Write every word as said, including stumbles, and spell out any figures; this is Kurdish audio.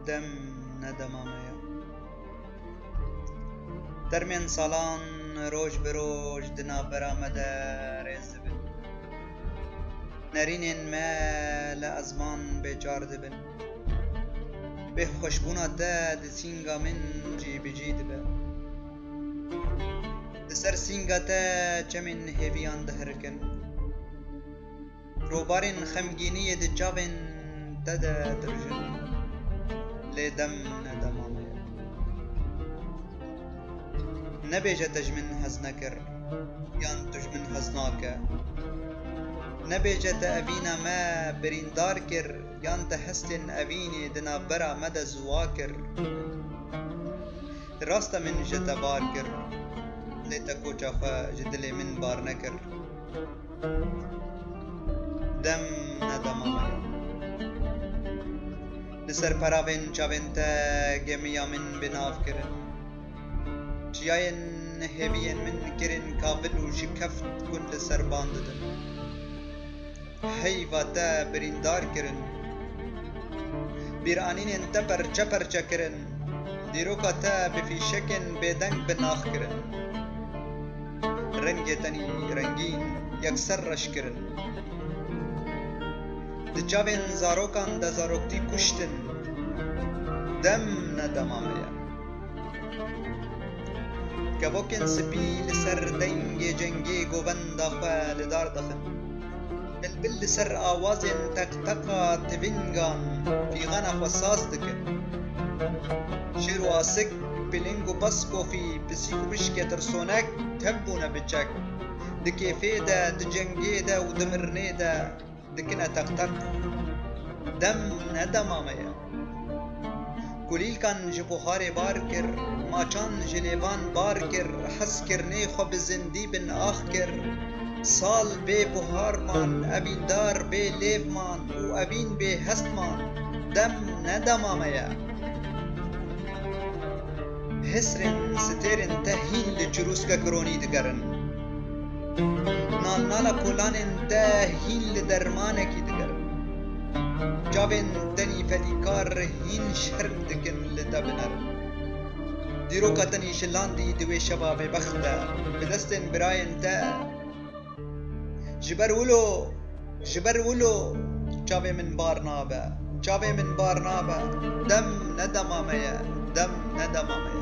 Dem ne dema me ye. Termên salan roj bi roj di navbera me de rêz dibin. Nerînên me li ezman bêçar dibin. Bê xweşbûna te di sînga min cî bi cî dibe. Li ser sînga te çemên hêviyan dihirikin. Robarên xemgîniyê di çavên te de dirjin, lê dem ne dema me ye. Nebêje te ji min hez nekir, yan tu ji min hez nake. Nebêje te evîna me birîndar kir, yan te hestên evînê di navbera me de ziwa kir. Rast e min ji te bar kir, lê te koça xwe ji dilê min bar nekir. Dem ne dema me ye. Li ser peravên çavên te gemiya min bi nav kirin. Çiyayên hêviyên min kirin kavil û ji keft gun li ser ban didin. Heyva te birîndar kirin. Bîranînên te perçe perçe kirin. Dîroka te bi fîşekên bêdeng bi nax kirin. Rengê tenî rengîn yekser reş kirin. Di çavên zarokan de zaroktî kuştin. Dem ne dema me ye. Kevokên spî li ser dengê cengê govenda xwe li dar dixin. Bilbil li ser awazên teqteqa tivingan fîxana xwe saz dikin. Şêr û asik, piling û baskofî, pisîk û mişkê tirsonek tev bûne bi çek. Di kêfê de, di cengê de û di mirinê de dikine teqteq. Dem ne dema me ye. Kulîlkan ji buharê bar kir, maçan ji lêvan bar kir, hezkirinê xwe bi zindî bin ax kir. Sal bê buhar man, evîndar bê lêv man û evîn bê hest man. Dem ne dema me ye. Hesrên stêrên te hîn li çirûskek ronî digerin. Nalnala kolanên te hîn li dermanekî digerin. Çavên te nîfedîkar hîn şerm dikin li te binerin. Dîroka te nîşilandî di wê şeva bêbext de bi destên birayên te. Ji ber wilo, ji ber wilo çavê min bar nabe, çavê min bar nabe. Dem ne dema me ye, dem ne dema me ye.